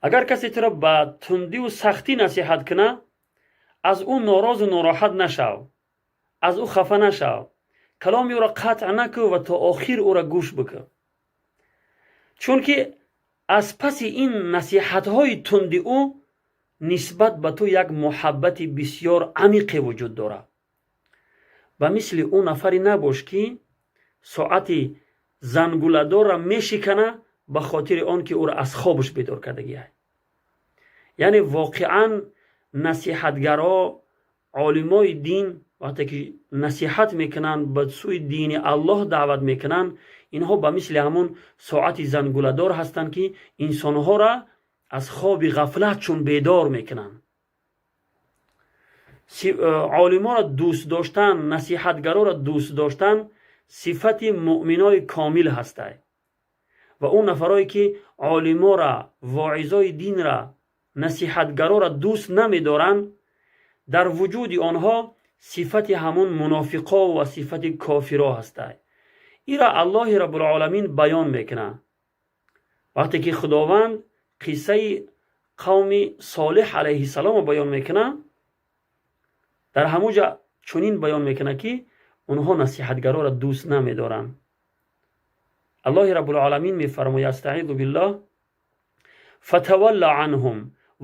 Агар касе туро ба тундиву сахтӣ насиҳат куна, аз ӯ норозу нороҳат нашав, аз ӯ хафа нашав, каломи ӯро қатъ накӯ ва то охир ӯро гӯш бикӯ, чунки аз паси ин насиҳатҳои тунди ӯ нисбат ба ту як муҳаббати бисьёр амиқе вуҷуд дорад. Ба мисли ӯ нафаре набош, ки соати зангуладорра мешикана ба хотири он ки ӯро аз хобаш бедор кардагиай. Яъне воқеан насиҳатгаро, олимои дин вақте ки насиҳат мекунанд, ба сӯи дини Аллоҳ даъват мекунанд, инҳо ба мисли ҳамун соати зангуладор ҳастанд, ки инсонҳоро аз хоби ғафлатшон бедор мекунанд. Олиморо дӯст доштан, насиҳатгароро дӯст доштан сифати муъминои комил ҳастай. Ва он нафарое ки олимора, воизои динра, насиҳатгароро дӯст намедоранд, дар вуҷуди онҳо сифати ҳамун мунофиқо ва сифати кофиро ҳастай. Ира Аллоҳи Раббулоламин баён мекунад, вақте ки Худованд қиссаи қавми Солеҳ алайҳиссаломро баён мекунад, дар ҳамуҷа чунин баён мекунад, ки онҳо насиҳатгароро дӯст намедоранд. Аллоҳи Раббулоламин мефармояд: أستعيذ بالله، فتول عنهم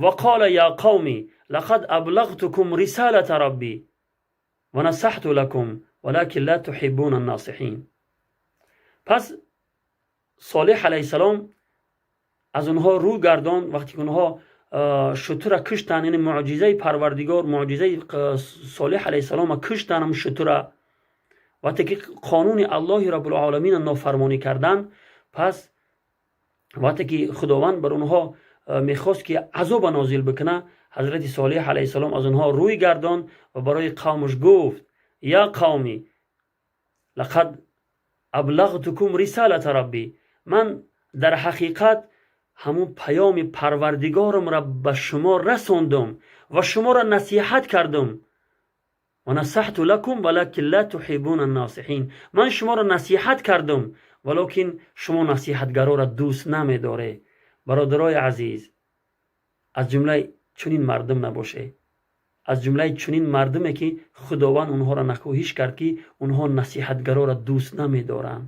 وقال يا قوم لقد أبلغتكم رسالة ربي ونصحت لكم ولكن لا تحبون الناصحين. Пас Солеҳ алайҳиссалом аз онҳо рӯ гардон, вақте ки онҳо шутура киштанд, яъне муъҷизаи Парвардигор, муъҷизаи Солеҳ алайҳиссалома киштанд ҳам шутура, вақте ки қонуни Аллоҳи Раббулоламина нофармонӣ карданд, пас вақте ки Худованд бар онҳо мехост, ки азоба нозил бикуна, ҳазрати Солеҳ алайҳиссалом аз онҳо рӯй гардонд ва барои қавмаш гуфт: يا قوم لقد أبلغتكم رسالة ربي, ман дар ҳақиқат ҳамун паёми Парвардигорамро ба шумо расондум ва шуморо насиҳат кардум. ونصحت لكم ولكن لا تحبون الناصحين. Ман шуморо насиҳат кардум, валокин шумо насиҳатгароро дӯст намедоред. Бародарои азиз, аз ҷумлаи чунин мардум набошед, аз ҷумлаи чунин мардуме, ки Худованд онҳоро накӯҳиш кард, ки онҳо насиҳатгароро дӯст намедоранд.